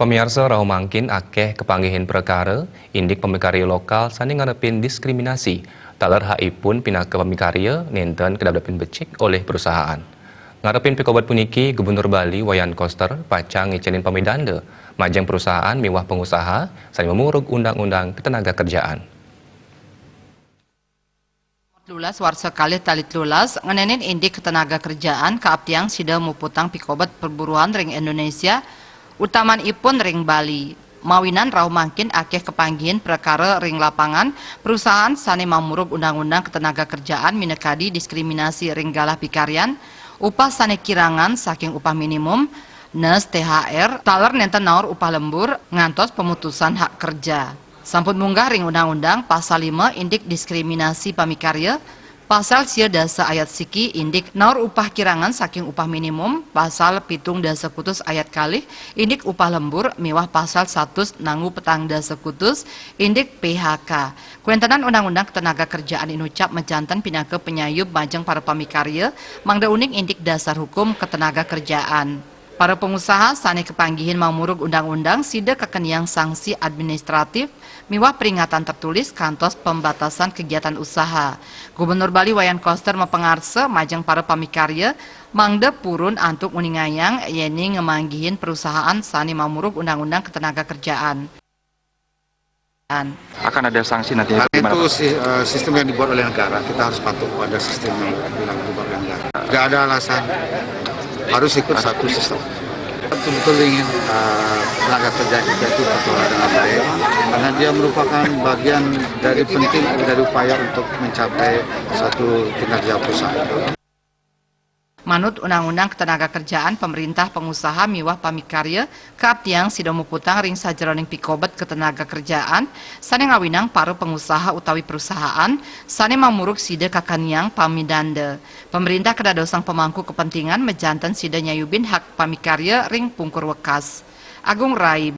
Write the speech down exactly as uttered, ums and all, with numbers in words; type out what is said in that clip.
Pamiarsa, rauh mangkin akéh kapanggihin prekara indik pamikarya lokal sané ngarepin diskriminasi, taler hakipun pinaka pamikarya nénten kadapdapin becik olih perusahaan. Ngarepin pikobet puniki, Gubernur Bali Wayan Koster pacang ngicénin pamidanda majeng perusahaan miwah pengusaha sané mamurug undang-undang ketenaga kerjaan. Telulas warsa kalih tali telulas ngenénin indik ketenaga kerjaan kaaptiang sida muputang pikobet perburuhan ring Indonesia, utamanipun ring Bali. Mawinan rauh mangkin akéh kapanggihin prekara ring lapangan, perusahaan sané mamurug undang-undang ketenaga kerjaan minakadi diskriminasi ring galah pikaryan, upah sané kirangan saking upah minimum, nes T H R, taler nénten naur upah lembur, ngantos pemutusan hak kerja. Sampun munggah ring undang-undang pasal lima indik diskriminasi pamikarya, pasal sia dasa ayat siki indik naur upah kirangan saking upah minimum, pasal pitung dasa kutus ayat kalih indik upah lembur miwah pasal satus nangu petang dasa kutus indik P H K. Kuéntenan undang-undang ketenaga kerjaan inucap majanten pinaka panyayub majeng para pamikarya mangda uning indik dasar hukum ketenaga kerjaan. Para pengusaha sané kapanggihin mamurug undang-undang sida kakeniang sanksi administratif miwah peringatan tertulis kantos pembatasan kegiatan usaha. Gubernur Bali Wayan Koster mapangarsa majeng para pamikarya mangda purun antuk nguningayang yéning ngamanggihin perusahaan sané mamurug undang-undang ketenaga kerjaan. Akan ada sanksi nantinya. Karena itu si, uh, sistem yang dibuat oleh negara, kita harus patuh pada sistem yang dibuat oleh negara. Tidak ada alasan, harus ikut satu sistem. Betul-betul ingin uh, tenaga kerja kita itu terkelola dengan baik, karena dia merupakan bagian dari penting dari upaya untuk mencapai satu kinerja perusahaan. Manut Undang-Undang Ketenaga Kerjaan, pemerintah, pengusaha miwah pamikarya kaaptiang sida muputang ring sajeroning pikobet ketenaga kerjaan sané ngawinang para pengusaha utawi perusahaan sané mamurug sida kakeniang pamidanda. Pemerintah kadadosang pemangku kepentingan majanten sida nyayubin hak pamikarya ring pungkur wekas. Agung Rai.